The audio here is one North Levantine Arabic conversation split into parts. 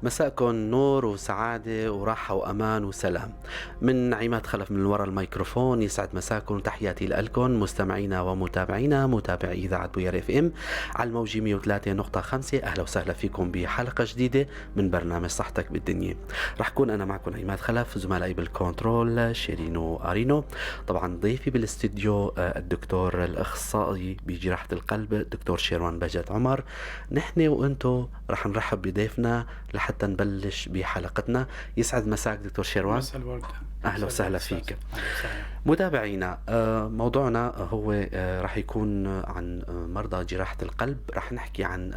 مساءكم نور وسعادة وراحة وأمان وسلام. من عماد خلف من وراء الميكروفون، يسعد مساكم، تحياتي لكم مستمعينا ومتابعينا متابعي إذاعة بوير اف ام على الموجة 103.5. أهلا وسهلا فيكم بحلقة جديدة من برنامج صحتك بالدنيا. رح كون أنا معكم عماد خلف، زملائي بالكنترول شيرينو أرينو، طبعا ضيفي بالاستديو الدكتور الأخصائي بجراحة القلب دكتور شيروان بهجت عمر. نحن وانتو رح نرحب بضيفنا لحتى نبلش بحلقتنا. يسعد مساك دكتور شيروان. مساء الورد. أهلا وسهلا فيك. متابعينا، موضوعنا هو رح يكون عن مرضى جراحة القلب. رح نحكي عن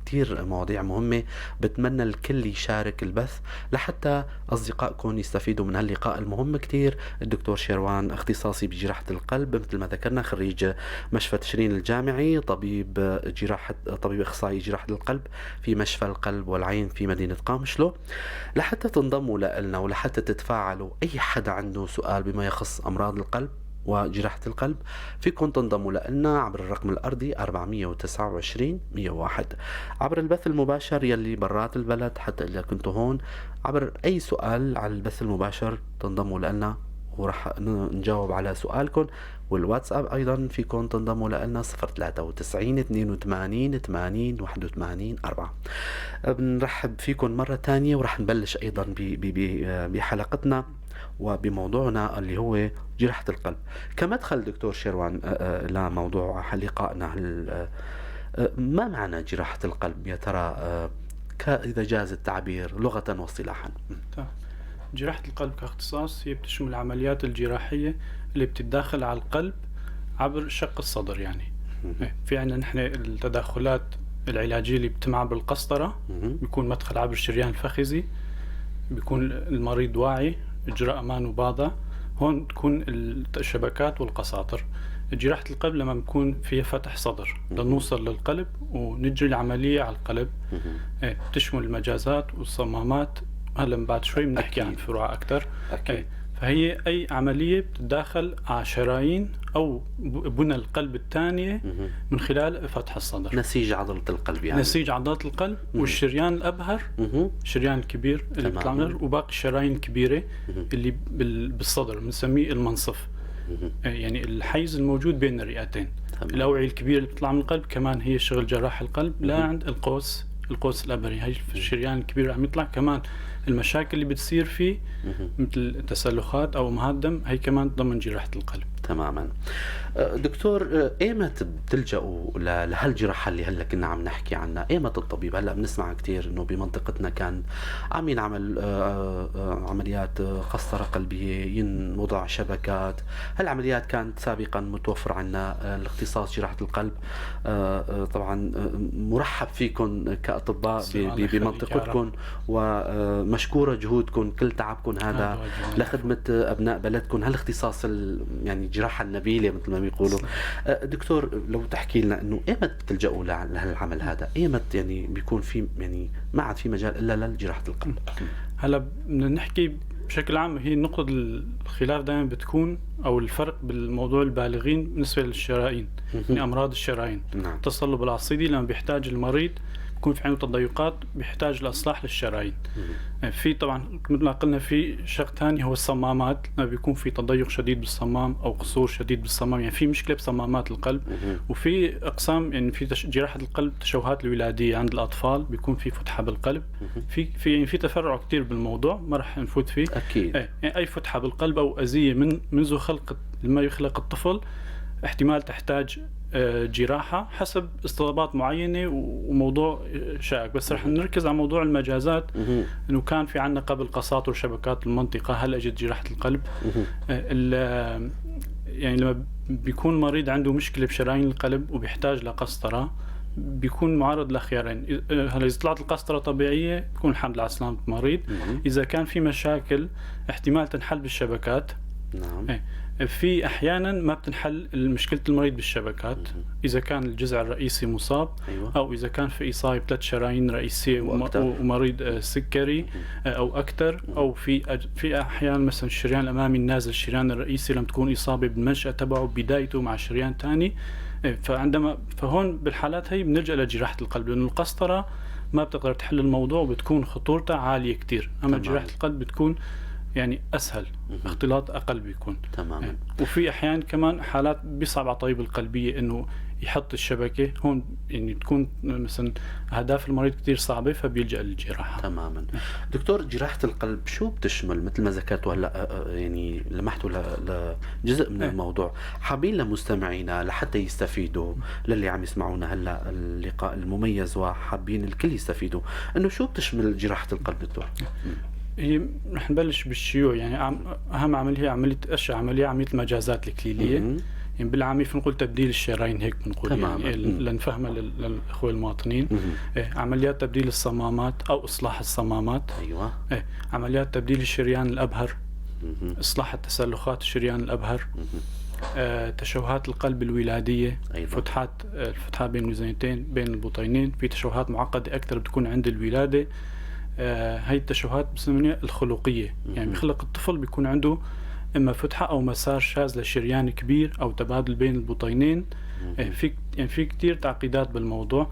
كتير مواضيع مهمة، بتمنى الكل يشارك البث لحتى أصدقائكم يستفيدوا من هاللقاء المهم كتير. الدكتور شيروان اختصاصي بجراحة القلب مثل ما ذكرنا، خريج مشفى تشرين الجامعي، طبيب إخصائي جراحة القلب في مشفى القلب والعين في مدينة قامشلو. لحتى تنضموا لنا ولحتى تتفاعلوا، أي حدا عنده سؤال بما يخص أمراض القلب وجراحة القلب فيكم تنضموا لنا عبر الرقم الأرضي 429 101، عبر البث المباشر يلي برات البلد، حتى إذا كنتوا هون عبر أي سؤال على البث المباشر تنضموا لنا ورح نجاوب على سؤالكم. والواتساب أيضا فيكم تنضموا لنا 093 82 80 81 4. بنرحب فيكم مرة تانية ورح نبلش أيضا بحلقتنا وبموضوعنا اللي هو جراحة القلب. كمدخل دكتور شيروان لموضوع لقائنا، ما معنى جراحة القلب يا ترى، إذا جاز التعبير لغة واصطلاحا؟ جراحة القلب كاختصاص هي بتشمل العمليات الجراحية اللي بتتداخل على القلب عبر شق الصدر. يعني في عندنا نحن التدخلات العلاجية اللي بتتم عبر القسطرة، بيكون مدخل عبر الشريان الفخذي، بيكون المريض واعي، إجراء أمان وباضع. هون تكون الشبكات والقساطر. جراحة القلب لما بيكون فيها فتح صدر لنوصل للقلب ونجري العملية على القلب، بتشمل المجازات والصمامات. هلا بعد شوي بنحكي عن فروع أكثر. فهي أي عملية بتتداخل على شرايين أو بنى القلب الثانية من خلال فتح الصدر. نسيج عضلة القلب يعني. نسيج عضلة القلب والشريان الأبهر، الشريان الكبير اللي بيطلع منه، وباقي الشرايين الكبيرة اللي بالصدر بنسميه المنصف، يعني الحيز الموجود بين الرئتين. الأوعية الكبيرة اللي بتطلع من القلب كمان هي شغل جراح القلب لا عند القوس الأبهري، هي الشريان الكبير عم يطلع. كمان المشاكل اللي بتصير فيه مثل تسلخات أو أمهات دم، هي كمان ضمن جراحة القلب. تماما. دكتور، ايمت بتلجأوا لهالجراحة اللي هلا كنا عم نحكي عنها؟ ايمت الطبيب؟ هلا بنسمع كثير انه بمنطقتنا كان عم ينعمل عمليات قسطرة قلبية، ينوضع شبكات. هالعمليات كانت سابقا متوفرة عنا. الاختصاص جراحة القلب طبعا مرحب فيكم كأطباء بمنطقتكم، ومشكورة جهودكم، كل تعبكم هذا لخدمة أبناء بلدكم. هالاختصاص يعني الجراحة النبيلة مثل ما بيقولوا. دكتور، لو تحكي لنا انه ايمت بتلجأوا لهالعمل هذا؟ ايمت يعني بيكون في، يعني ما عاد في مجال الا لجراحة القلب؟ هلا بدنا نحكي بشكل عام، هي نقطة الخلاف دائما بتكون او الفرق بالموضوع البالغين بالنسبة للشرايين، يعني امراض الشرايين. التصلب العصيدي لما بيحتاج المريض بيكون في عنده تضيقات، بيحتاج لاصلاح للشرايين. في طبعا مثل ما قلنا في شق ثاني هو الصمامات، لما بيكون في تضيق شديد بالصمام او قصور شديد بالصمام، يعني في مشكلة بصمامات القلب. وفي اقسام، يعني في جراحه القلب تشوهات الولاديه عند الاطفال بيكون في فتحه بالقلب. في يعني في تفرع كثير بالموضوع ما راح نفوت فيه. يعني اي فتحه بالقلب او اذيه من منذ خلق لما يخلق الطفل احتمال تحتاج جراحة حسب استطابات معينة وموضوع شائك. بس رح نركز على موضوع المجازات، انه كان في عندنا قبل قساطر وشبكات المنطقة، هلا اجت جراحة القلب. يعني لما بيكون مريض عنده مشكلة بشرايين القلب وبيحتاج لقسطرة، بيكون معرض لخيارين. هلا اذا طلعت القسطرة طبيعية بيكون الحمد لله على سلامه المريض. اذا كان في مشاكل احتمال تنحل بالشبكات. في احيانا ما بتنحل مشكلة المريض بالشبكات اذا كان الجذع الرئيسي مصاب، او اذا كان في اصابه بثلاث شرايين رئيسية ومريض سكري او اكثر، او في احيانا مثلا الشريان الامامي النازل، الشريان الرئيسي لما تكون اصابه بالمنشاه تبعه بدايته مع شريان ثاني، فعندما فهون بالحالات هي بنلجا لجراحه القلب، لانه القسطرة ما بتقدر تحل الموضوع وبتكون خطورتها عالية كتير. اما جراحه القلب بتكون يعني اسهل، اختلاط اقل بيكون. تماما. وفي احيان كمان حالات بيصعب على طبيب القلبية انه يحط الشبكة هون، يعني تكون مثلا اهداف المريض كثير صعبة فبيلجا للجراحه. تماما. دكتور، جراحه القلب شو بتشمل؟ مثل ما ذكرتوا هلا يعني لمحتوا لجزء من الموضوع، حابين لمستمعينا لحتى يستفيدوا، للي عم يسمعونا هلا اللقاء المميز وحابين الكل يستفيدوا، انه شو بتشمل جراحه القلب دكتور؟ هي رح نبلش بالشيوع، يعني اهم عملية هي عملية اشهر عملية، عملية المجازات الكليليه، يعني بالعامية بنقول تبديل الشرايين، هيك بنقول يعني لنفهمها للاخوة المواطنين. عمليات تبديل الصمامات او اصلاح الصمامات. عمليات تبديل الشريان الابهر، اصلاح التسلخات الشريان الابهر، تشوهات القلب الولاديه. فتحات، الفتحات بين الوزنتين، بين البطينين، في تشوهات معقدة اكثر بتكون عند الولادة. هاي التشوهات بسميها الخلقية، يعني بخلق الطفل بيكون عنده اما فتحه او مسار شاذ لشريان كبير او تبادل بين البطينين. في يعني في كثير تعقيدات بالموضوع.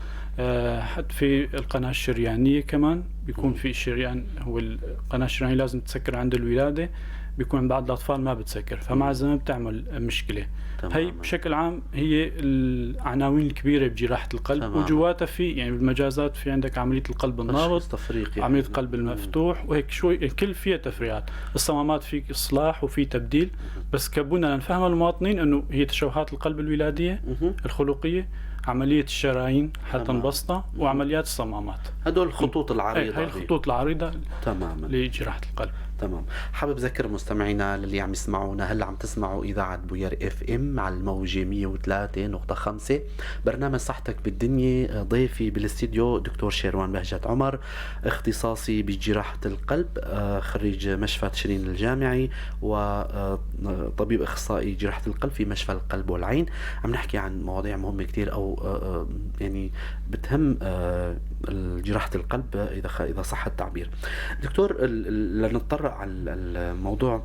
حتى في القناة الشريانيه كمان بيكون في شريان، هو القناة الشريانيه لازم تسكر عند الولادة، بيكون عند بعض الاطفال ما بتسكر، فمع الزمن بتعمل مشكلة. هي بشكل عام هي العناوين الكبيرة بجراحه القلب. وجواتها في يعني بالمجازات في عندك عملية القلب النابض، عملية القلب المفتوح، وهيك شوي كل فيها تفريعات. الصمامات في اصلاح وفي تبديل، بس كبنا لنفهم المواطنين انه هي تشوهات القلب الولاديه الخلقية، عملية الشرايين حتى نبسطها، وعمليات الصمامات. هدول الخطوط العريضة. هي الخطوط العريضة لجراحة القلب. تمام. حابب ذكر مستمعينا للي عم يسمعونا هلا، عم تسمعوا اذاعة بوير FM على الموجه 103.5، برنامج صحتك بالدنيا. ضيفي بالاستديو دكتور شيروان بهجت عمر، اختصاصي بجراحه القلب، خريج مشفى تشرين الجامعي وطبيب اخصائي جراحه القلب في مشفى القلب والعين. عم نحكي عن مواضيع مهمة كثير او يعني بتهم جراحه القلب اذا صح التعبير. دكتور، لنتطرق على الموضوع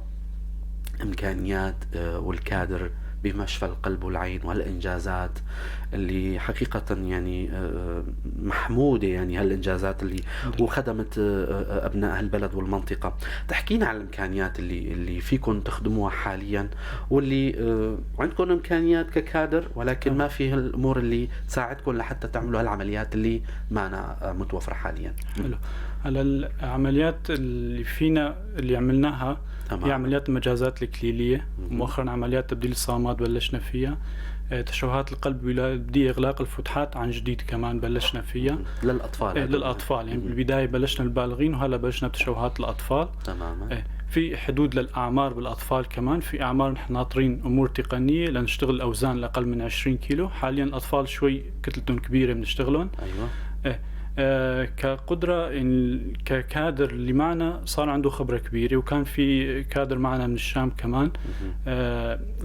امكانيات والكادر بمشفى القلب والعين وهالانجازات اللي حقيقة يعني محمودة، يعني هالانجازات اللي وخدمت ابناء هالبلد والمنطقة. تحكينا عن الامكانيات اللي فيكم تخدموها حاليا، واللي عندكم امكانيات ككادر ولكن ما في الامور اللي تساعدكم لحتى تعملوا هالعمليات اللي معنا متوفرة حاليا. حلو. على العمليات اللي فينا اللي عملناها، هي عمليات المجازات الكليلية، مؤخرا عمليات تبديل الصمامات بلشنا فيها، تشوهات القلب الولادية، إغلاق الفتحات عن جديد كمان بلشنا فيها. للأطفال. للأطفال، يعني بالبداية بلشنا البالغين وهلا بلشنا بتشوهات الأطفال. في حدود للأعمار بالأطفال كمان، في أعمار نحن ناطرين أمور تقنية لنشتغل الأوزان الأقل من 20 كيلو. حاليا الأطفال شوي كتلتهم كبيرة بنشتغلهم. كقدرة يعني ككادر اللي معنا صار عنده خبرة كبيرة، وكان في كادر معنا من الشام كمان.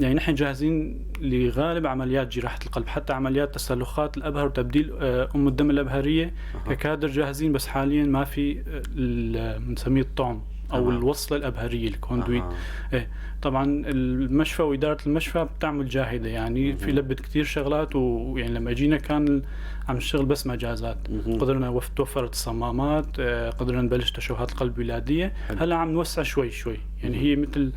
يعني نحن جاهزين لغالب عمليات جراحة القلب، حتى عمليات تسلخات الأبهر وتبديل أم الدم الأبهرية. ككادر جاهزين، بس حاليا ما في بنسميه الطعم أو الوصلة الأبهرية، ال conduit. طبعا المشفى وإدارة المشفى بتعمل جاهدة، يعني في لبت كثير شغلات، ويعني لما اجينا كان عم نشتغل بس مجازات، قدرنا توفرت الصمامات، قدرنا نبلش تشوهات القلب الولادية. هلا عم نوسع شوي شوي، يعني هي مثل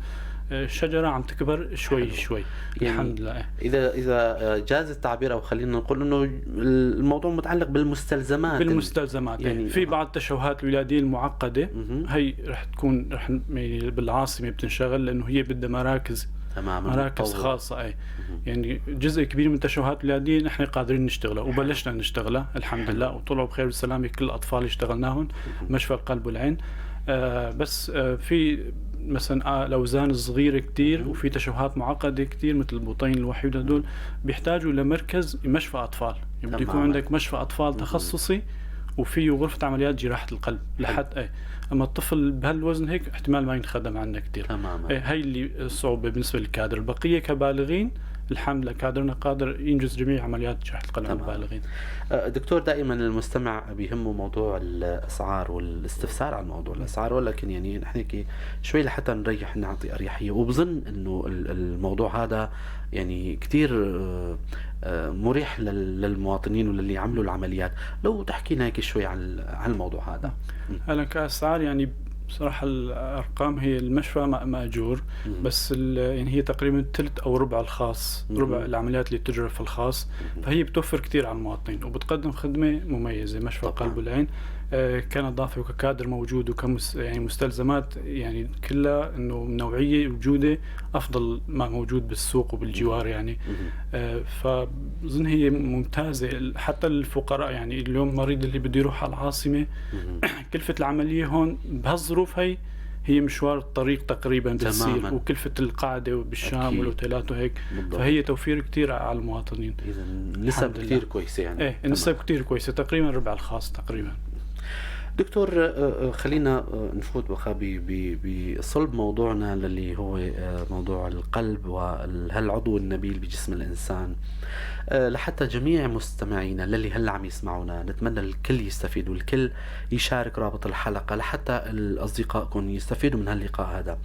شجرة عم تكبر شوي شوي. يعني الحمد لله. إذا جاز التعبير، أو خلينا نقول إنه الموضوع متعلق بالمستلزمات. بالمستلزمات يعني في بعض التشوهات الولادية المعقدة، هي رح تكون رح يعني بالعاصمة بتنشغل، لأنه هي بدها مراكز. مراكز خاصة. أي يعني جزء كبير من التشوهات الولادية نحن قادرين نشتغلها، وبلشنا نشتغلها الحمد لله، وطلعوا بخير والسلامة كل الأطفال اللي اشتغلناهم مشفى القلب والعين. بس في مثلا الاوزان الصغيرة كثير، وفي تشوهات معقدة كثير مثل البطين الوحيد، هدول بيحتاجوا لمركز مشفى اطفال، يعني بده يكون عندك مشفى اطفال تخصصي وفيه غرفة عمليات جراحه القلب لحد اما الطفل بهالوزن هيك احتمال ما ينخدم عندنا كثير. هي اللي الصعوبة بالنسبة للكادر. البقية كبالغين الحمد لله كادرنا قادر ينجز جميع عمليات جراحه القلب عند البالغين. دكتور، دائما المستمع بيهمه موضوع الاسعار والاستفسار عن موضوع الاسعار، ولكن يعني نحن هيك شوي لحتى نريح نعطي اريحية، وبظن انه الموضوع هذا يعني كثير مريح للمواطنين وللي عملوا العمليات. لو تحكي لنا هيك شوي عن الموضوع هذا. هلا كاسعار يعني بصراحة الأرقام هي المشفى مأجور، بس يعني هي تقريبا ثلث أو ربع الخاص، ربع العمليات اللي تجرى في الخاص، فهي بتوفر كثير على المواطنين وبتقدم خدمة مميزة. مشفى القلب والعين كنظافة وككادر موجود وكمس يعني مستلزمات يعني كلها إنه نوعية وجودة أفضل ما موجود بالسوق وبالجوار يعني. فبظن هي ممتازة حتى للفقراء. يعني اليوم المريض اللي بده يروح على العاصمة كلفة العملية هون بهالظروف هي مشوار الطريق تقريبا بتصير، وكلفة القعدة بالشام والأوتيلات وهيك. بالضبط. فهي توفير كتير على المواطنين. إذا نسب كتير كويسة يعني. إيه النسب كتير كويسة، تقريبا ربع الخاص تقريبا. دكتور، خلينا نفوت بقى بصلب موضوعنا للي هو موضوع القلب وهالعضو النبيل بجسم الإنسان، لحتى جميع مستمعينا للي هلا عم يسمعونا نتمنى الكل يستفيد والكل يشارك رابط الحلقة لحتى الأصدقاء يستفيدوا من هاللقاء هذا.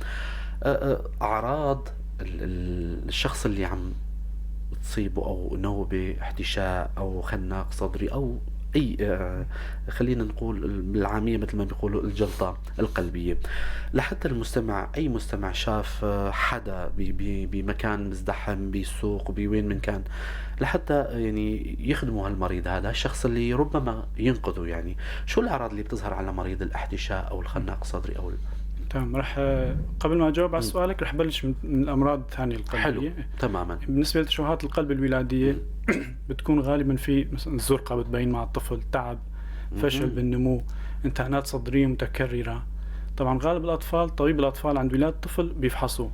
أعراض الشخص اللي عم تصيبه أو نوبة احتشاء أو خناق صدري أو أي خلينا نقول بالعامية مثل ما بيقولوا الجلطة القلبية، لحتى المستمع أي مستمع شاف حدا بمكان مزدحم بسوق بوين من كان، لحتى يعني يخدموا هالمريض هذا الشخص اللي ربما ينقذه. يعني شو الأعراض اللي بتظهر على مريض الاحتشاء أو الخناق الصدري أو تمام. رح قبل ما أجاوب على سؤالك رح بلش من الأمراض الثانية القلبية. حلو تماما. بالنسبة لتشوهات القلب الولادية بتكون غالبا في مثلا الزرقة بتبين مع الطفل، تعب، فشل بالنمو، انتانات صدرية متكررة. طبعا غالب الأطفال طبيب الأطفال عند ولادة الطفل بيفحصوه،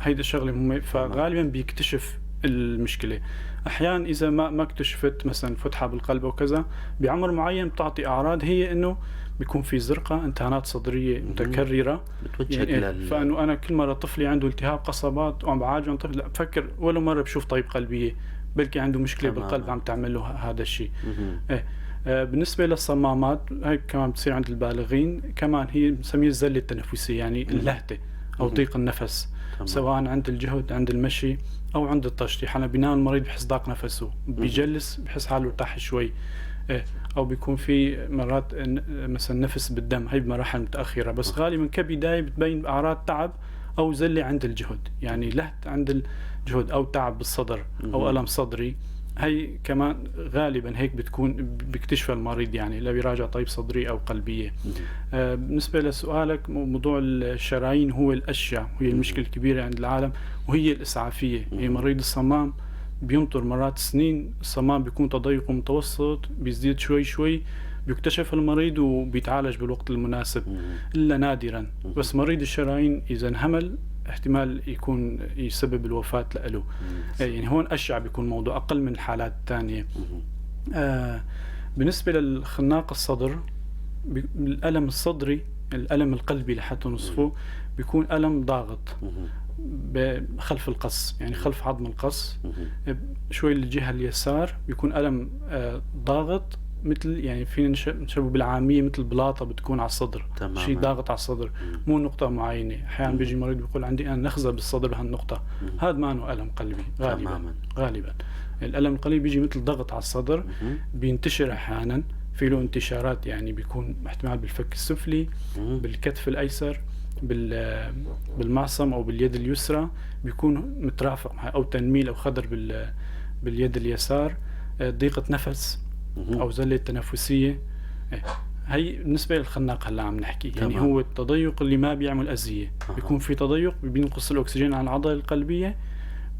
هيدي الشغلة مهمة، فغالبا بيكتشف المشكلة. أحيانا إذا ما اكتشفت مثلا فتحة بالقلب أو كذا بعمر معين بتعطي أعراض، هي إنه بيكون في زرقة، انتانات صدرية متكررة بتوجهك يعني فإنه أنا كل مرة طفلي عنده التهاب قصبات وعم بعالجه عن طفل، لا بفكر ولا مرة بشوف طبيب قلبية بلكي عنده مشكلة بالقلب عم تعمل له هذا الشيء. إيه. بالنسبة للصمامات هاي كمان بتصير عند البالغين، كمان هي بنسميها الزلة التنفسية، يعني اللهتة أو ضيق النفس. سواء عند الجهد، عند المشي، أو عند التشطيح. أنا بينام المريض بحس ضاق نفسه، بيجلس بحس حاله ارتاح شوي. إيه. أو بيكون في مرات مثلا نفس بالدم، هي بمراحل متأخرة، بس غالبا كبداية بتبين أعراض تعب أو زلة عند الجهد، يعني لهت عند الجهد أو تعب بالصدر أو ألم صدري. هي كمان غالبا هيك بتكون بيكتشفها المريض، يعني لا بيراجع طبيب صدري أو قلبية. بالنسبة لسؤالك موضوع الشرايين هو الأشيع، وهي المشكلة الكبيرة عند العالم، وهي الإسعافية. هي مريض الصمام بينطر مرات سنين، الصمام بيكون تضيقه متوسط، بيزيد شوي شوي، بيكتشف المريض وبيتعالج بالوقت المناسب إلا نادرا. بس مريض الشرايين إذا انهمل احتمال يكون يسبب الوفاة له. يعني هون أشع بيكون موضوع أقل من الحالات الثانية. بالنسبة للخناق الصدر، الألم الصدري، الألم القلبي لحتى نوصفه، بيكون ألم ضاغط خلف القص، يعني خلف عظم القص شوي للجهة اليسار، بيكون ألم ضاغط مثل يعني فينا نشبه بالعامية مثل بلاطة بتكون على الصدر، شيء ضاغط على الصدر، مو نقطة معينة. أحيانا بيجي مريض بيقول عندي أنا نخزة بالصدر بهالنقطة، هذا ما أنه ألم قلبي غالبا. تماما. غالبا الألم القلبي بيجي مثل ضغط على الصدر، بينتشر أحيانا، في له انتشارات، يعني بيكون احتمال بالفك السفلي، بالكتف الأيسر، بالمعصم أو باليد اليسرى، بيكون مترافق أو تنميل أو خدر باليد اليسار، ضيقة نفس أو زلة تنفسية. هي بالنسبة للخناق هلا عم نحكي، يعني هو التضيق اللي ما بيعمل أذية. بيكون في تضيق بينقص الأكسجين عن العضلة القلبية،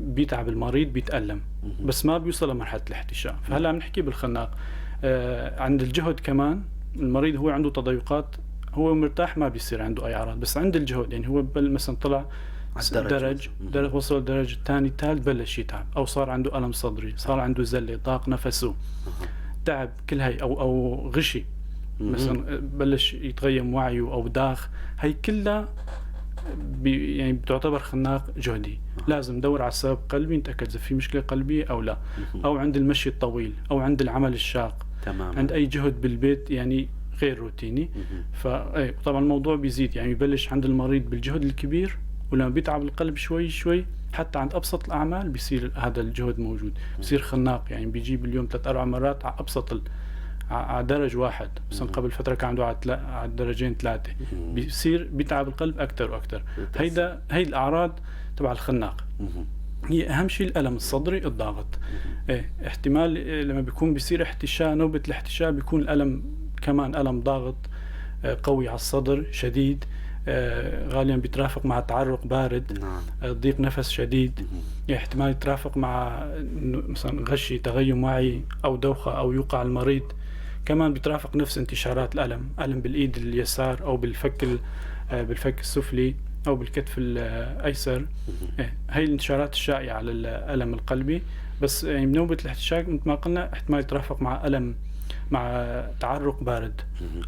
بيتعب المريض، بيتألم، بس ما بيوصل لمرحلة الاحتشاء. فهلا عم نحكي بالخناق. عند الجهد كمان المريض هو عنده تضيقات، هو مرتاح ما بيصير عنده أي أعراض، بس عند الجهد يعني هو مثلا طلع درج وصل الدرج الثاني الثالث بلش يتعب، أو صار عنده ألم صدري، صار عنده زلة، ضاق نفسه، تعب، كل هاي أو غشي مثلا، بلش يتغيم وعيه أو داخ، هاي كلها يعني بتعتبر خناق جهدي. لازم ندور على السبب قلبي، نتاكد اذا في مشكلة قلبية او لا، او عند المشي الطويل، او عند العمل الشاق، عند اي جهد بالبيت يعني غير روتيني. فطبعا الموضوع بيزيد، يعني ببلش عند المريض بالجهد الكبير، ولما بيتعب القلب شوي شوي حتى عند ابسط الاعمال بيصير هذا الجهد موجود، بصير خناق، يعني بيجي باليوم 3-4 مرات على ابسط على درج واحد، مثلا قبل فترة كان عنده على درجين 3، بيصير بيتعب القلب اكثر واكثر. هي الاعراض تبع الخناق. هي اهم شيء الالم الصدري الضاغط. ايه احتمال لما بيكون بيصير احتشاء، نوبه الاحتشاء بيكون الالم كمان الم ضاغط قوي على الصدر شديد، غالبا بيترافق مع تعرق بارد، ضيق نفس شديد، احتمال يترافق مع مثلا غشي، تغيم وعي او دوخه او يوقع المريض. كمان بيترافق نفس انتشارات الالم، الم بالايد اليسار او بالفك السفلي او بالكتف الايسر. هي الانتشارات الشائعة للالم القلبي. بس يعني بنوبه الاحتشاء مثل ما قلنا احتمال يترافق مع الم، مع تعرق بارد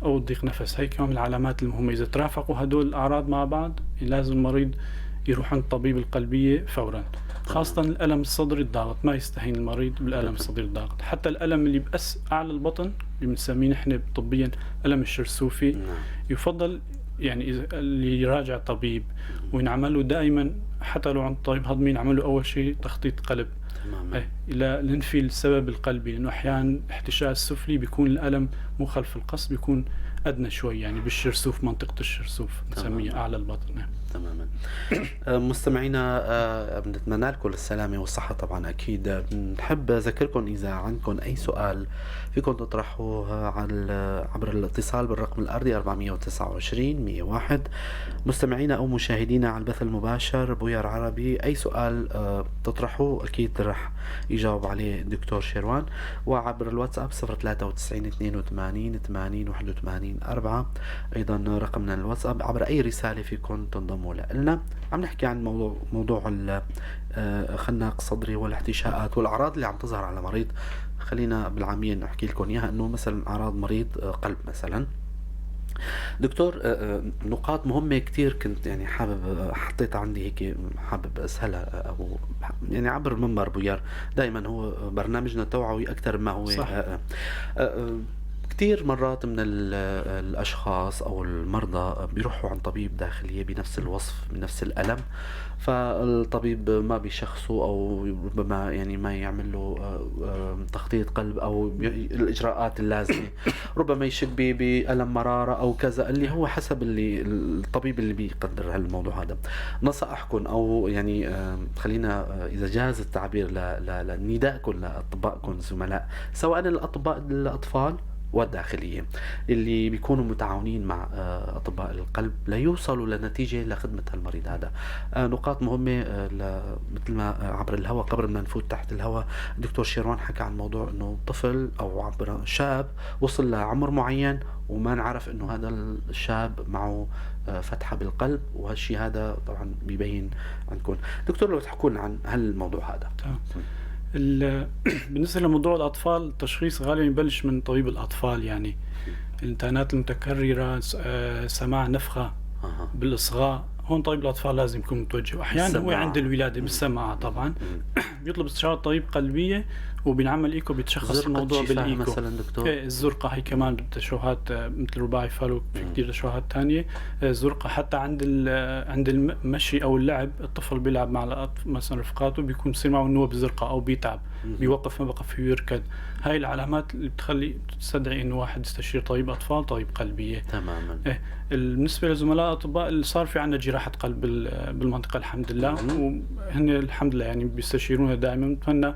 او ضيق نفس. هي كمان من العلامات المهمة. اذا ترافقوا هدول الاعراض مع بعض لازم المريض يروح عند الطبيب القلبية فورا، خاصة الألم الصدري الضاغط. ما يستهين المريض بالألم الصدري الضاغط، حتى الألم اللي بأس أعلى البطن اللي بنسميه نحن طبيا ألم الشرسوفي، يفضل يعني اللي يراجع طبيب وينعمل له دائما، حتى لو عند طبيب هضمي ينعمل له أول شيء تخطيط قلب. تماما. إلى ننفي السبب القلبي، لأنه أحيانا احتشاء السفلي بيكون الألم مو خلف القص، بيكون أدنى شوي، يعني بالشرسوف، منطقة الشرسوف نسميها أعلى البطن. تماما. مستمعينا بنتمنى لكم السلامة والصحة. طبعا أكيد بنحب أذكركم إذا عندكم أي سؤال فيكم تطرحوه عبر الاتصال بالرقم الأرضي 429 101. مستمعينا أو مشاهدينا على البث المباشر بويار عربي، أي سؤال تطرحوه أكيد رح يجاوب عليه الدكتور شيروان. وعبر الواتساب 093 82 80 81 4 أيضا رقمنا الواتساب، عبر أي رسالة فيكم تنضموا لنا. عم نحكي عن موضوع الخناق الصدري والاحتشاءات والأعراض اللي عم تظهر على مريض. خلينا بالعامية نحكي لكم إياها، إنه مثلا أعراض مريض قلب مثلا. دكتور، نقاط مهمة كتير كنت يعني حابب حطيتها عندي هيك، حابب أسهلها أو يعني عبر منبر بويار. دائما هو برنامجنا توعوي أكثر ما هو صح. كتير مرات من الأشخاص أو المرضى بيروحوا عند طبيب داخلية بنفس الوصف بنفس الألم، فالطبيب ما بيشخصه أو ربما يعني ما يعمل له تخطيط قلب أو الإجراءات اللازمة، ربما يشك بألم مرارة أو كذا، اللي هو حسب اللي الطبيب اللي بيقدر هالموضوع هذا. نصائحكم أو يعني خلينا إذا جاز التعبير لندائكم لأطبائكم الزملاء، سواء الأطباء الأطفال والداخلية اللي بيكونوا متعاونين مع أطباء القلب ليوصلوا لنتيجة لخدمة المريض هذا. نقاط مهمة مثل ما عبر الهواء قبل ما نفوت تحت الهواء الدكتور شيروان حكى عن موضوع أنه طفل أو عبر شاب وصل لعمر معين وما نعرف أنه هذا الشاب معه فتحة بالقلب، وهالشي هذا طبعا بيبين عندكم. دكتور لو تحكوا لنا عن هالموضوع هذا. تمام. بالنسبة لموضوع الأطفال، التشخيص غالبا يبلش من طبيب الأطفال، يعني الانتانات المتكررة، سماع نفخة بالإصغاء، هون طبيب الأطفال لازم يكون متوجه. أحيانا هو عند الولادة بالسماعة طبعا بيطلب استشارة طبيب قلبية وبينعمل إيكو، بيتشخص الموضوع بالإيكو مثلا دكتور. الزرقة هي كمان بالتشوهات مثل رباعي فالو، في كثير تشوهات ثانية. الزرقة حتى عند المشي أو اللعب، الطفل بيلعب مع مثلا رفقاته بيكون بصير معه النوب الزرقاء أو بيتعب، بيوقف ما بقى فيه يركض. هاي العلامات اللي بتخلي تستدعي إنه واحد يستشير طبيب أطفال، طبيب قلبية. تماما. بالنسبة لزملاء الأطباء اللي صار في عندنا جراحة قلب بالمنطقة الحمد لله، وهن الحمد لله يعني بيستشيرونا دائما. بتمنى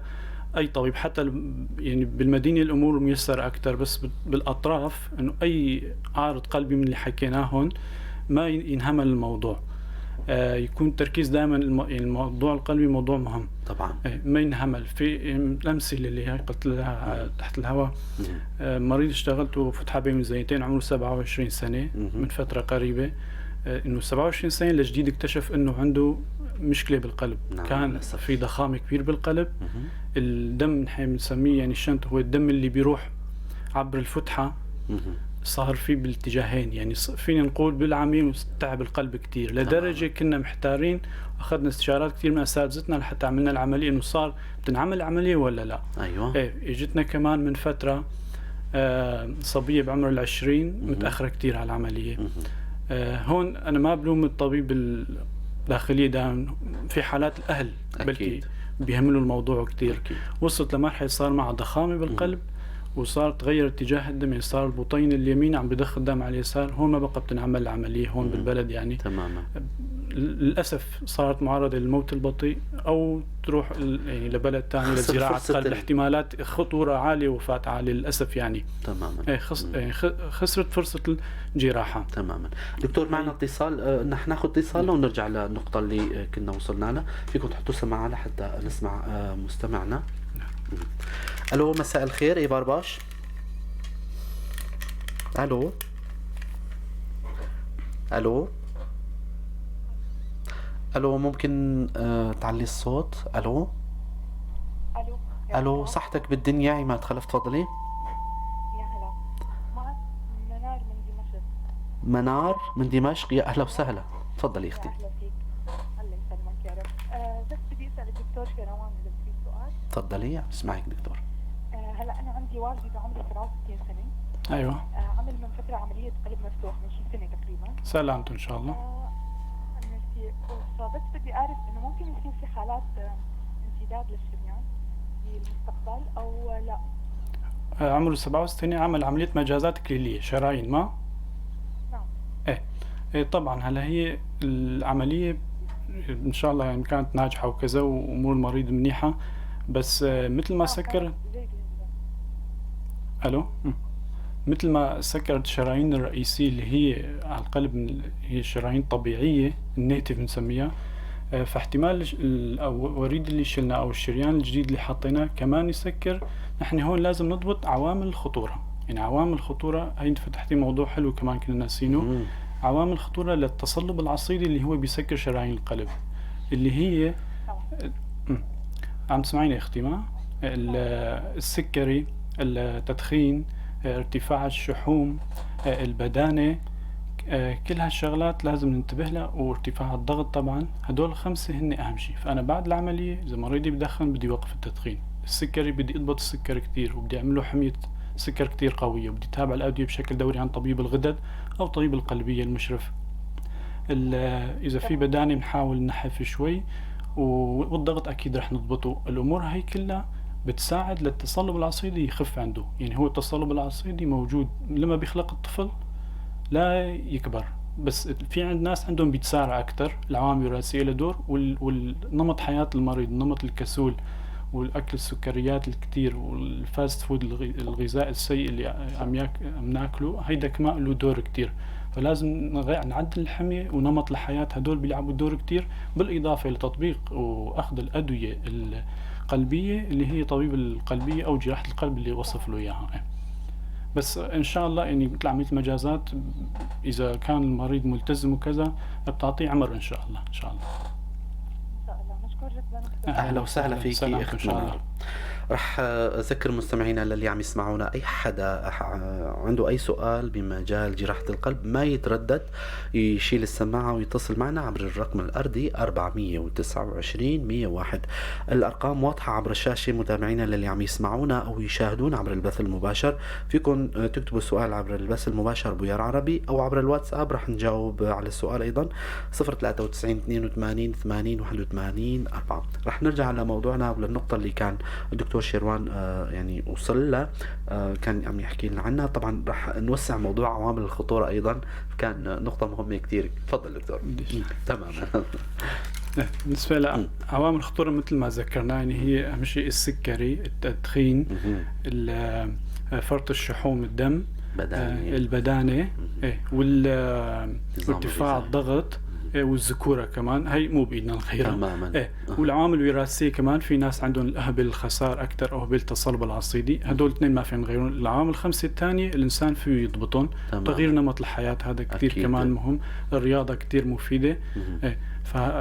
اي طبيب حتى يعني بالمدينة الامور ميسرة اكثر، بس بالاطراف انه اي عارض قلبي من اللي حكيناه هون ما ينهمل الموضوع، يكون التركيز دائما الموضوع القلبي موضوع مهم طبعا، ما ينهمل. في الامثلة اللي هي قلت لها تحت الهواء، مريض اشتغلته فتحه بين ميزانيتين، عمره 27 سنة من فترة قريبه، انه 27 سنة لجديد اكتشف انه عنده مشكلة بالقلب. نعم. كان في ضخامه كبير بالقلب. الدم نحن بنسميه يعني الشنت، هو الدم اللي بيروح عبر الفتحة. صار في بالاتجاهين، يعني فينا نقول بالعامية تعب القلب كتير لدرجة كنا محتارين، أخذنا استشارات كتير من أساتذتنا لحتى عملنا العملية، إنه صار بتنعمل عملية ولا لا. أيوة. إيه، اجتنا كمان من فترة صبية بعمر 20 متأخرة كتير على العملية. هون أنا ما بلوم الطبيب الداخلية دائما، في حالات الأهل بلكي بيهملوا الموضوع كتير. أكيد. وصلت لمرحلة صار معها ضخامة بالقلب، وصار تغير اتجاه الدم، يعني صار البطين اليمين عم بضخ الدم على اليسار، هون ما بقى بتنعمل العملية هون بالبلد يعني. تماما. للأسف صارت معرضة للموت البطيء، أو تروح يعني لبلد ثاني لزراعة قلب، احتمالات خطورة عالية وفاة عالية للأسف يعني. تماما. إيه يعني خسرت فرصة الجراحة. تماما. دكتور معنا اتصال، نحن ناخذ اتصال ونرجع للنقطة اللي كنا وصلنا لها، فيكم تحطوا سماعة لحتى نسمع مستمعنا. الو، مساء الخير، ايفار باش. الو الو الو، ممكن تعلي الصوت؟ الو الو الو، صحتك بالدنيا عماد خلف، تفضلي. يا هلا، معك منار من دمشق. منار من دمشق، يا اهلا وسهلا، تفضلي اختي. اهلا فيك، الله يسلمك يا رب. بس بدي اسال الدكتور شيروان اذا في سؤال. تفضلي، عم بسمعك دكتور. هلا انا عندي والدي بعمره 67 سنة. ايوه. عمل من فترة عملية قلب مفتوح من شي سنة تقريبا. سلامته ان شاء الله. ميرسي. فبس بدي اعرف انه ممكن يصير في حالات انسداد للشريان بالمستقبل او لا؟ عمره 67، عمل عملية مجازات كليليه شرايين ما؟ نعم. ايه طبعا. هلا هي العملية ان شاء الله يعني كانت ناجحة وكذا وامور المريض منيحة، بس مثل ما سكر الو مثل ما سكرت الشرايين الرئيسية اللي هي على القلب، هي الشرايين الطبيعية ال native بنسميها، فاحتمال الوريد اللي شلناه او الشريان الجديد اللي حطيناه كمان يسكر. نحن هون لازم نضبط عوامل الخطورة، يعني عوامل الخطورة هي انت فتحتي موضوع حلو كمان كنا ناسينه، عوامل الخطورة للتصلب العصيدي اللي هو بيسكر شرايين القلب، اللي هي عم تسمعيني اختي ما؟ السكري، التدخين، ارتفاع الشحوم، البدانة، كل هالشغلات لازم ننتبه لها، وارتفاع الضغط طبعا. هدول الخمسة هن أهم شيء. فأنا بعد العملية إذا مريضي بدخن بدي وقف التدخين، السكري بدي أضبط السكر كتير، وبدي أعمل له حمية سكر كتير قوية، وبدي أتابع الأدوية بشكل دوري عن طبيب الغدد أو طبيب القلبية المشرف. إذا في بدانة بنحاول نحف شوي، والضغط أكيد رح نضبطه. الأمور هي كلها بتساعد للتصلب العصيدي يخف عنده. يعني هو التصلب العصيدي موجود لما بيخلق الطفل لا يكبر، بس في عند ناس عندهم بيتسارع أكثر، العوامل الوراثية لها دور، والنمط حياة المريض، نمط الكسول والأكل السكريات الكتير وال fast food، الغذاء السيء اللي عم ناكله، هيدا كمان له دور كتير. فلازم نعدل الحمية ونمط الحياة، هدول بيلعبوا دور كتير، بالإضافة لتطبيق وأخذ الأدوية القلبية اللي هي طبيب القلبية أو جراحة القلب اللي وصف له إياها. بس إن شاء الله يعني مثل عملية المجازات إذا كان المريض ملتزم وكذا بتعطيه عمر إن شاء الله. إن شاء الله. إن شاء الله. مشكور جدا. أهلا وسهلا فيك أخت منار. رح أذكر مستمعينا للي عم يسمعونا، أي حدا عنده أي سؤال بمجال جراحة القلب ما يتردد، يشيل السماعة ويتصل معنا عبر الرقم الأرضي 429 101. الأرقام واضحة عبر الشاشة. متابعينا للي عم يسمعونا أو يشاهدونا عبر البث المباشر، فيكم تكتبوا السؤال عبر البث المباشر بويار عربي أو عبر الواتساب، رح نجاوب على السؤال أيضا 093 82 80 81 4. رح نرجع لموضوعنا وللنقطة اللي كان الدكتور شيروان يعني وصل لها، كان عم يحكي لنا عنها. طبعا رح نوسع موضوع عوامل الخطورة أيضا، كان نقطة مهمة كتير. تفضل دكتور. تمام. بالنسبة لعوامل الخطورة مثل ما ذكرنا، يعني هي أهم شيء السكري، التدخين، فرط الشحوم الدم، البدانة، وارتفاع الضغط، والذكورة كمان، هي مو بإيدنا نغيرها تماما. والعوامل الوراثية كمان، في ناس عندهم الأهبل الخسار أكثر أو هبل التصلب العصيدي، هدول الاثنين ما فينا نغيرهم. العوامل الخمسة الثانية الإنسان فيه يضبطهم، تغيير نمط الحياة هذا كثير كمان مهم، الرياضة كثير مفيدة.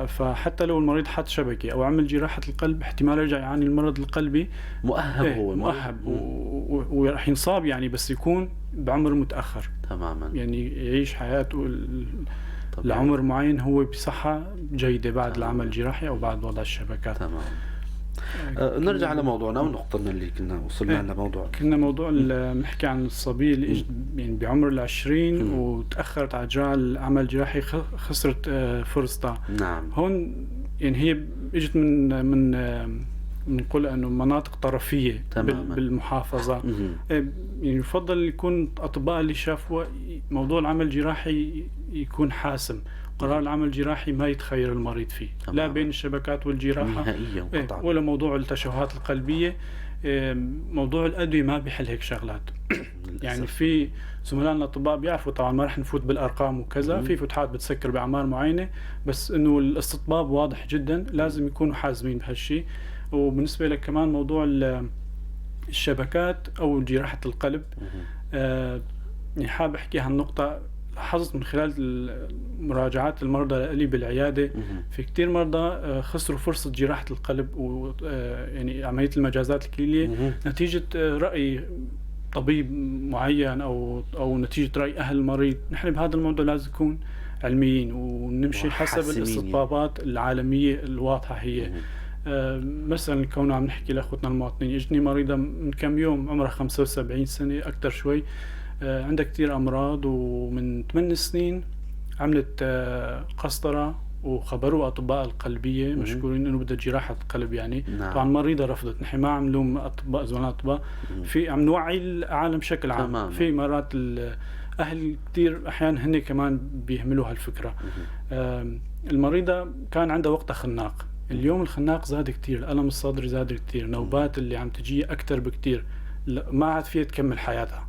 فحتى لو المريض حط شبكة او عمل جراحه القلب احتمال يرجع يعاني المرض القلبي. مؤهب. إيه، هو مؤهب وراح ينصاب يعني، بس يكون بعمر متاخر. يعني يعيش حياته لعمر معين هو بصحة جيدة بعد العمل الجراحي او بعد وضع الشبكات. تمام. نرجع لموضوعنا ونقطتنا اللي كنا وصلنا لموضوع. كنا موضوع بنحكي عن الصبية اللي اجت يعني بعمر ال20 وتاخرت على اجراء العمل الجراحي، خسرت فرصتها. هون يعني هي اجت من بنقول انه مناطق طرفيه بالمحافظه. يعني يفضل يكون الاطباء اللي شافوا موضوع العمل الجراحي يكون حاسم، قرار العمل الجراحي ما يتخير المريض فيه. لا بين الشبكات والجراحة نهائيا. إيه، ولا موضوع التشوهات القلبية. إيه، موضوع الأدوية ما بيحل هيك شغلات. يعني في زملائنا الأطباء بيعرفوا، طبعا ما رح نفوت بالأرقام وكذا، في فتحات بتسكر بأعمار معينة، بس إنه الاستطباب واضح جدا، لازم يكونوا حازمين بهالشيء. وبالنسبة لك كمان موضوع الشبكات أو جراحة القلب، يعني حاب أحكي هالنقطة. لاحظت من خلال مراجعات المرضى لي بالعيادة في كتير مرضى خسروا فرصة جراحة القلب و يعني عملية المجازات الكلية نتيجة رأي طبيب معين أو نتيجة رأي أهل المريض. نحن بهذا الموضوع لازم نكون علميين ونمشي حسب الاستطبابات العالمية الواضحة. هي مثلا كونه عم نحكي لاخوتنا المواطنين، اجتني مريضة من كم يوم عمرها 75 سنة أكثر شوي، عندها كتير أمراض، ومن 8 سنين عملت قسطرة وخبروا أطباء القلبية مشكورين إنه بدها جراحة قلب يعني. طبعا المريضة رفضت، نحن ما عم نلوم أطباء زملاء أطباء، في عم نوعي العالم بشكل عام. في مرات الأهل كتير أحيانا هن كمان بيهملوا هالفكرة. المريضة كان عندها وقتها خناق، اليوم الخناق زاد كتير، الألم الصدري زاد كتير، نوبات اللي عم تجي أكتر بكتير، ما عاد فيها تكمل حياتها.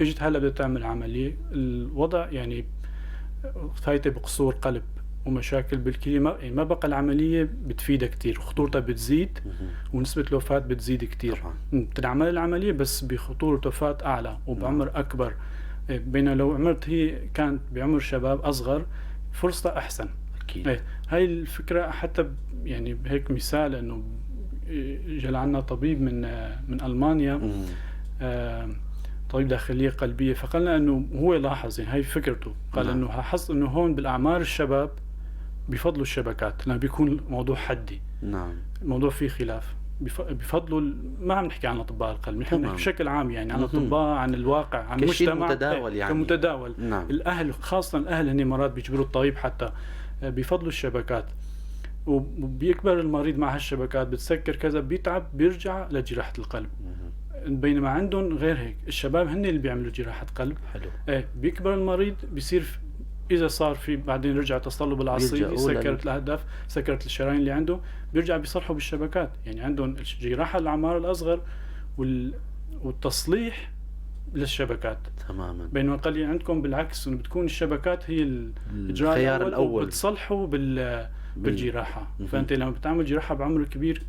اجت هلا بدها تعمل عملية، الوضع يعني فايته بقصور قلب ومشاكل بالكلية، ما يعني ما بقى العملية بتفيدها كتير، خطورتها بتزيد ونسبه الوفاة بتزيد كتير. بتنعمل العملية بس بخطورة وفاه اعلى وبعمر اكبر، بينما لو عمرت هي كانت بعمر شباب اصغر فرصتها احسن. اكيد. هاي الفكرة حتى يعني هيك مثال، انه اجى عنا طبيب من المانيا، طبيب داخلية قلبية، فقالنا انه هو لاحظ، يعني هاي فكرته، قال انه لاحظت انه هون بالاعمار الشباب بفضلوا الشبكات لانه بيكون موضوع حدي. الموضوع فيه خلاف، بفضلوا، ما عم نحكي عن اطباء القلب، نحن نحكي بشكل عام يعني عن الاطباء، عن الواقع، عن المجتمع متداول يعني. كمتداول. الاهل خاصة الاهل هن مرات بيجبروا الطبيب حتى، بفضلوا الشبكات، وبيكبر المريض مع هالشبكات، بتسكر كذا، بيتعب، بيرجع لجراحة القلب. بينما عندهم غير هيك، الشباب هن اللي بيعملوا جراحة قلب. حلو. ايه، بيكبر المريض بيصير اذا صار في بعدين رجع تصلب العصبي، سكرت الاهداف، سكرت الشرايين اللي عنده، بيرجع بيصلحوا بالشبكات. يعني عندهم الجراحة الاعمار الاصغر والتصليح للشبكات. تماما. بينما قال لي عندكم بالعكس، انه بتكون الشبكات هي الخيار الاول، بتصلحوا بالجراحه. فانت لما بتعمل جراحه بعمر كبير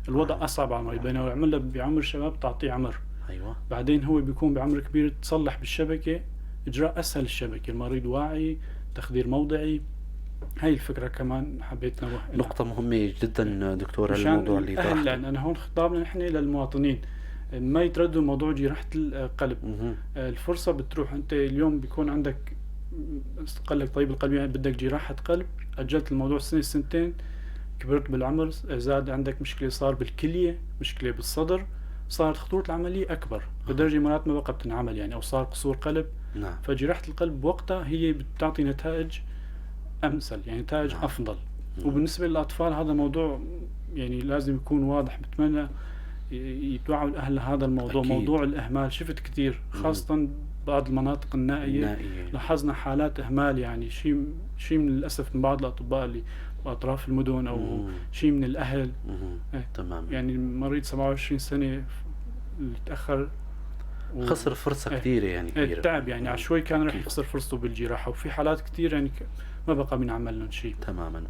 الوضع اصعب على المريض، بينما لو عملها بعمر شباب تعطيه عمر. ايوه. بعدين هو بيكون بعمر كبير تصلح بالشبكه، اجراء اسهل الشبكة، المريض واعي، تخدير موضعي. هاي الفكرة كمان حبيت نوه. نقطة مهمة جدا دكتور، الموضوع اللي طرحته. لان انا هون خطابنا نحن للمواطنين ما يتردوا موضوع جراحه القلب. الفرصة بتروح، انت اليوم بيكون عندك قال لك طبيب القلب يعني بدك جراحه قلب، اجلت الموضوع سنة سنتين، كبرت بالعمر، زاد عندك مشكلة صار بالكلية، مشكلة بالصدر، صارت خطورة العملية اكبر لدرجة مرات ما بقى بتنعمل يعني، او صار قصور قلب. فجراحه القلب بوقتها هي بتعطي نتائج امثل، يعني نتائج افضل. وبالنسبة للاطفال هذا موضوع يعني لازم يكون واضح، بتمنى يتوعوا الاهل لهذا الموضوع. أكيد. موضوع الاهمال شفت كثير، خاصة بعض المناطق النائية لاحظنا حالات اهمال، يعني شيء من للاسف من بعض الاطباء اللي باطراف المدن او شيء من الاهل. تمام. يعني مريض 27 سنة اللي تاخر خسر فرصة كثيرة يعني كبيرة. تعب يعني على شوي كان رح يخسر فرصته بالجراحه. وفي حالات كثير يعني ما بقى بنعمل لهم شيء. تماما.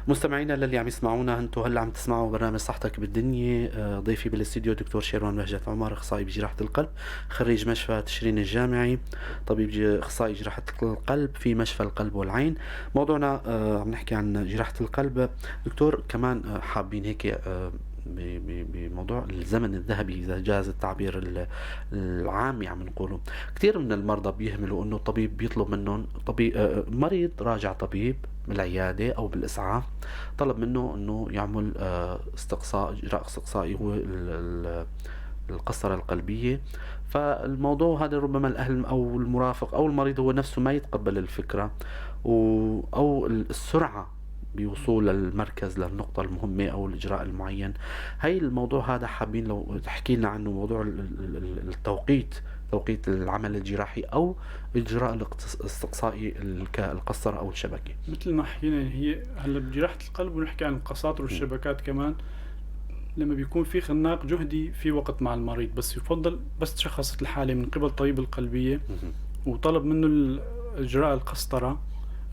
مستمعينا للي عم يسمعونا، انتم هلا عم تسمعوا برنامج صحتك بالدنيا. ضيفي بالاستديو دكتور شيروان بهجت عمر، اخصائي بجراحة القلب، خريج مشفى تشرين الجامعي، طبيب اخصائي جراحة القلب في مشفى القلب والعين. موضوعنا عم نحكي عن جراحة القلب. دكتور، كمان حابين هيك بموضوع الزمن الذهبي إذا جاز التعبير العامي عم نقوله. كثير من المرضى بيهملوا إنه الطبيب بيطلب منهم، طبيب مريض راجع طبيب بالعيادة أو بالإسعاف، طلب منه إنه يعمل استقصاء، إجراء استقصائي هو القسطرة القلبية. فالموضوع هذا ربما الأهل أو المرافق أو المريض هو نفسه ما يتقبل الفكرة أو السرعة بوصول المركز للنقطة المهمة أو الإجراء المعين. هاي الموضوع هذا حابين لو تحكي لنا عنه، موضوع التوقيت، توقيت العمل الجراحي أو إجراء الاستقصائي كالقسطرة أو الشبكة. مثل ما حكينا هي هلا بجراحة القلب ونحكي عن القساطر والشبكات كمان، لما بيكون في خناق جهدي في وقت مع المريض، بس يفضل بس تشخصت الحالة من قبل طبيب القلبية وطلب منه إجراء القسطرة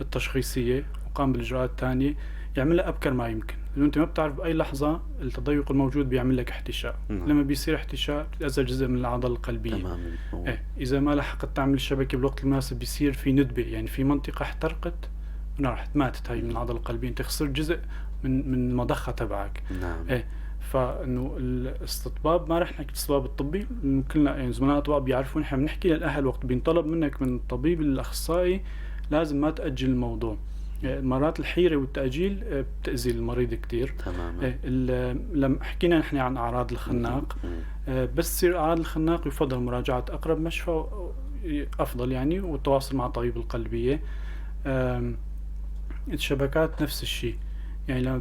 التشخيصية وقام بالإجراءات الثانية، يعملها أبكر ما يمكن، لأنه أنت ما بتعرف بأي لحظة التضيق الموجود بيعمل لك احتشاء. لما بيصير احتشاء بتتأذى جزء من العضلة القلبية. تمام. إيه. إذا ما لحقت تعمل الشبكة بالوقت المناسب بيصير في ندبة، يعني في منطقة احترقت راحت ماتت هاي من العضلة القلبية، أنت خسرت جزء من المضخة تبعك. نعم. إيه. فإنه الاستطباب ما رح نحكي الاستطباب الطبي، كلنا يعني زملاء الأطباء بيعرفون، نحن بنحكي للأهل وقت بينطلب منك من الطبيب الأخصائي لازم ما تأجل الموضوع. مرات الحيرة والتأجيل بتأذي المريض كتير. تماما. لما حكينا نحن عن أعراض الخناق، بس تصير أعراض الخناق يفضل مراجعة أقرب مشفى أفضل يعني، والتواصل مع طبيب القلبية. الشبكات نفس الشيء، يعني لما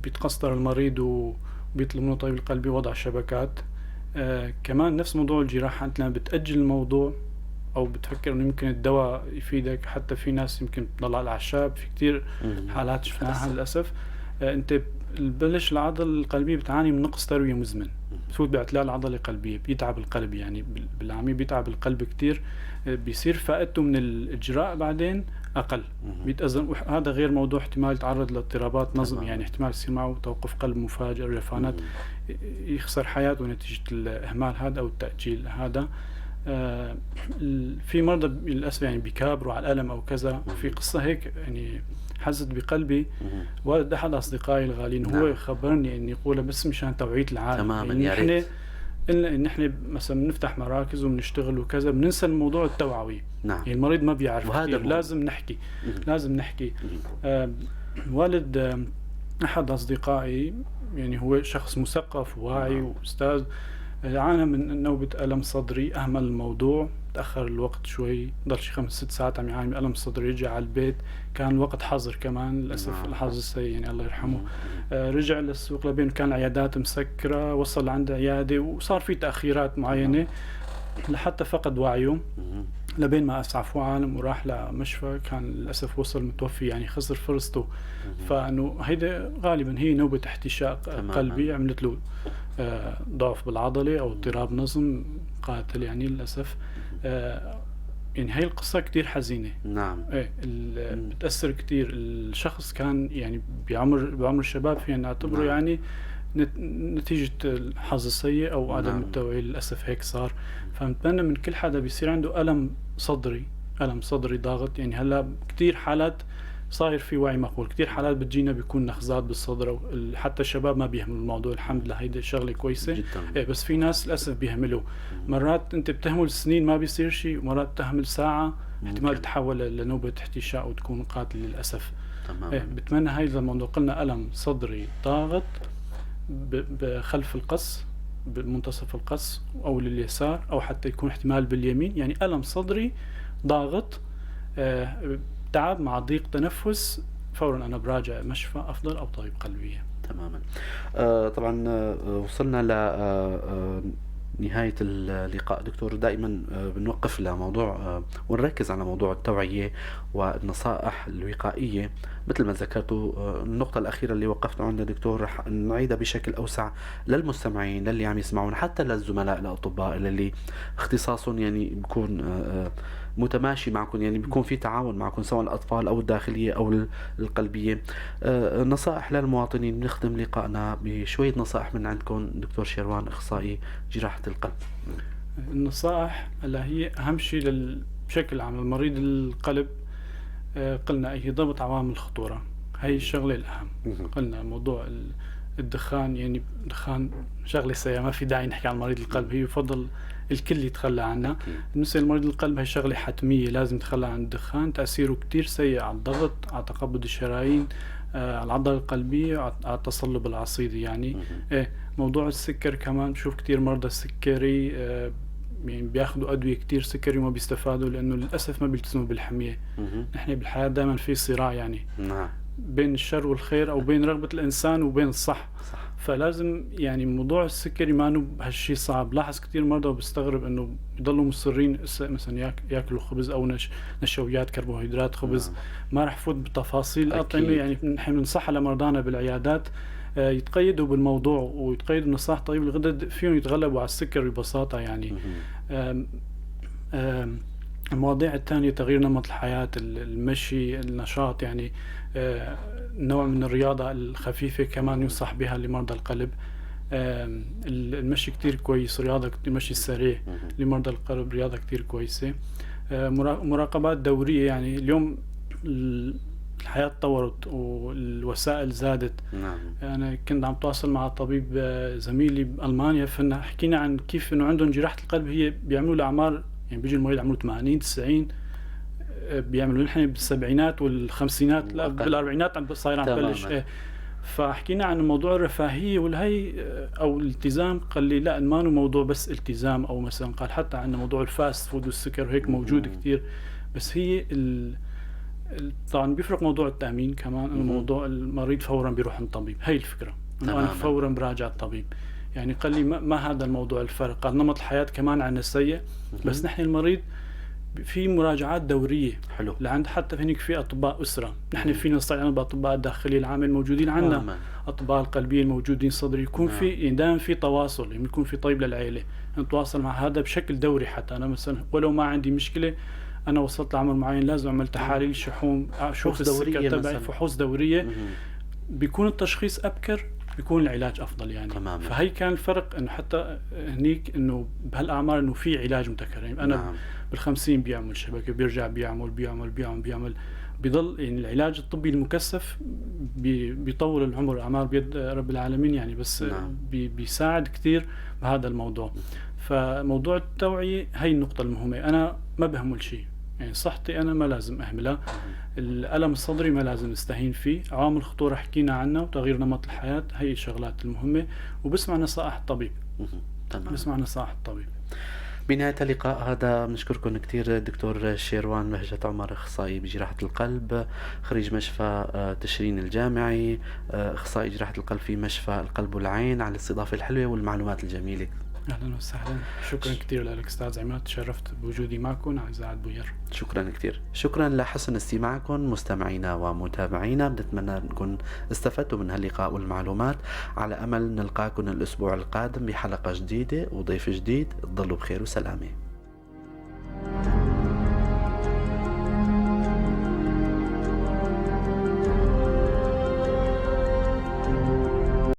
بيتقصدر المريض وبيطلب منه طبيب القلبي وضع شبكات. كمان نفس موضوع الجراحة، أنت لما بتأجل الموضوع أو بتفكر إنه يمكن الدواء يفيدك، حتى في ناس يمكن بتضل على الأعشاب، في كتير حالات شفناها للأسف. أنت بلش العضلة القلبية بتعاني من نقص تروية مزمن، بتفوت باعتلال عضلة قلبية، بيتعب القلب يعني بالعامية بيتعب القلب كتير، بيصير فائدته من الإجراء بعدين أقل، بيتأزم. هذا غير موضوع احتمال يتعرض لاضطرابات نظم، يعني احتمال يصير معه توقف قلب مفاجئ، رجفانات، يخسر حياته نتيجة الإهمال هذا أو التأجيل هذا. في مرضى للأسف يعني بيكابروا على الألم أو كذا. في قصة هيك يعني حزت بقلبي، والد أحد أصدقائي الغاليين هو خبرني إني يقولها بس مشان توعية العالم. تماما. يعني نحن مثلا بنفتح مراكز وبنشتغل وكذا، بننسى الموضوع التوعوي. نعم. يعني المريض ما بيعرف كثير، لازم نحكي. لازم نحكي. والد أحد أصدقائي يعني هو شخص مثقف وواعي وأستاذ، عانى من نوبة ألم صدري، أهمل الموضوع، تأخر الوقت شوي، ضل شي 5-6 ساعات عم يعاني من ألم صدري، رجع على البيت، كان الوقت حظر كمان للأسف، الحظ السيء يعني الله يرحمه. رجع للسوق لبين كان العيادات مسكرة، وصل عند عيادة وصار في تأخيرات معينة لحتى فقد وعيه، لبين ما أسعفوه عالم وراح لمشفى، كان للأسف وصل متوفي، يعني خسر فرصته. فإنه هيدا غالبا هي نوبة احتشاء قلبي عملت له ضعف بالعضلة أو اضطراب نظم قاتل يعني للأسف. يعني هاي القصة كتير حزينة. نعم. إيه بتأثر كتير. الشخص كان يعني بعمر الشباب، فينا نعتبره. نعم. يعني نتيجة الحظ السيء أو عدم نعم. التوعية للأسف هيك صار. فنتمنى من كل حدا بيصير عنده ألم صدري، ألم صدري ضاغط، يعني هلا كتير حالات صاير في وعي مقبول، كتير حالات بتجينا بيكون نخزات بالصدر، حتى الشباب ما بيهملوا الموضوع، الحمد لله هيدي شغلة كويسة جدا. إيه بس في ناس للأسف بيهملوا. مرات أنت بتهمل سنين ما بيصير شيء، ومرات تهمل ساعة احتمال تتحول لنوبة احتشاء وتكون قاتل للأسف. تمام. إيه بتمنى هاي الموضوع، قلنا ألم صدري ضاغط بخلف القص، بمنتصف القص أو لليسار، أو حتى يكون احتمال باليمين، يعني ألم صدري ضاغط، تعب مع ضيق تنفس، فورا أنا براجع مشفى أفضل أو طبيب قلبية. تماما. طبعا وصلنا ل نهاية اللقاء دكتور. دائما بنوقف لموضوع ونركز على موضوع التوعية والنصائح الوقائية مثل ما ذكرتوا. النقطة الأخيرة اللي وقفنا عندها دكتور رح نعيدها بشكل أوسع للمستمعين للي عم يسمعون، حتى للزملاء الأطباء اللي اختصاصهم يعني بيكون متماشي معكم، يعني بيكون في تعاون معكم سواء الأطفال أو الداخلية أو القلبية. نصائح للمواطنين، بنختم لقائنا بشوية نصائح من عندكم دكتور شيروان أخصائي جراحة القلب. النصائح هلا هي أهم شيء بشكل عام للمريض القلب، قلنا هي ضبط عوامل الخطورة، هي الشغلة الأهم. قلنا موضوع الدخان، يعني دخان شغلة سيئة ما في داعي نحكي عن مريض القلب، هي يفضل الكل يتخلى عنها. بالنسبة لمريض القلب هي شغلة حتمية، لازم يتخلى عن الدخان، تأثيره كتير سيء على الضغط، على تقبض الشرايين، على العضلة القلبية، على التصلب العصيدي يعني. موضوع السكر كمان بشوف كتير مرضى السكري يعني بياخذوا أدوية كتير سكري وما بيستفادوا، لأنه للأسف ما بيلتزموا بالحمية. نحن بالحياة دائما في صراع يعني. نعم. بين الشر والخير، أو بين رغبة الإنسان وبين الصح. صح. فلازم يعني موضوع السكري ما انه بهالشي صعب. لاحظ كتير مرضى وبستغرب انه بضلوا مصرين مثلا ياكلوا خبز او نشويات، كربوهيدرات، خبز. نعم. ما رح فوت بتفاصيل الأطعمة، يعني نحن بنصح لمرضانا بالعيادات يتقيدوا بالموضوع ويتقيدوا بنصائح طبيب الغدد، فيهم يتغلبوا على السكر ببساطة يعني. المواضيع الثانية تغيير نمط الحياة، المشي، النشاط، يعني نوع من الرياضة الخفيفة كمان ينصح بها لمرضى القلب. المشي كتير كويس، رياضة المشي السريع لمرضى القلب رياضة كتير كويسة. مراقبات دورية، يعني اليوم الحياة تطورت والوسائل زادت. نعم. أنا كنت عم تواصل مع طبيب زميلي بألمانيا، فإن حكينا عن كيف إنه عندهم جراحة القلب هي بيعملوا الأعمار، يعني بيجي المريض عمره 80 90، بيعملوا نحن بالسبعينات والخمسينات، لا بالأربعينات عم صاير عم تبلش. فحكينا عن موضوع الرفاهية والهي أو الالتزام، قال لي لا ما هو موضوع بس التزام، أو مثلا قال حتى عن موضوع ال fast food والسكر وهيك موجود كتير، بس هي طبعا بيفرق موضوع التأمين كمان، إنه موضوع المريض فورا بيروح عند الطبيب، هي الفكرة إنه أنا فورا براجع الطبيب. يعني قال لي ما هذا الموضوع الفرق، قال نمط الحياة كمان عنا سيء، بس نحن المريض في مراجعات دورية. حلو. لعند حتى هنيك في أطباء أسرة، نحن فينا نستعين بأطباء الداخلية العامة الموجودين عندنا، أطباء القلبية الموجودين صدري، يكون في يعني دائما في تواصل، يعني يكون في طيب للعيلة نتواصل مع هذا بشكل دوري. حتى أنا مثلا ولو ما عندي مشكلة، أنا وصلت لعمر معين لازم أعمل تحاليل شحوم، أشوف السكر تبعي، فحوص دورية. بيكون التشخيص أبكر، بيكون العلاج أفضل يعني. تماما. فهي كان الفرق إنه حتى هنيك إنه بهالأعمار إنه في علاج متكرر. يعني أنا نعم. بال50 بيعمل شبكة، بيرجع بيعمل بيعمل بيعمل بيعمل، بيضل يعني العلاج الطبي المكثف بيطول العمر، الأعمار بيد رب العالمين يعني، بس نعم. بيساعد كثير بهذا الموضوع. فموضوع التوعية هي النقطة المهمة، أنا ما بهمل شيء، يعني صحتي أنا ما لازم أهملها، الألم الصدري ما لازم استهين فيه، عوامل الخطورة حكينا عنها، وتغيير نمط الحياة هي الشغلات المهمة، وبسمع نصائح الطبيب. تمام. بسمع نصائح الطبيب. بنهاية اللقاء هذا بنشكركم كثير دكتور شيروان بهجت عمر، أخصائي بجراحة القلب، خريج مشفى تشرين الجامعي، أخصائي جراحة القلب في مشفى القلب والعين، على الاستضافة الحلوة والمعلومات الجميلة. أهلا وسهلا، شكرا كثير لك أستاذ عماد، تشرفت بوجودي معكم على إذاعة بوير. شكرا كثير، شكرا لحسن استماعكم مستمعينا ومتابعينا، بنتمنى أنكم استفدتوا من هاللقاء والمعلومات، على أمل نلقاكم الأسبوع القادم بحلقة جديدة وضيف جديد. تضلوا بخير وسلامة.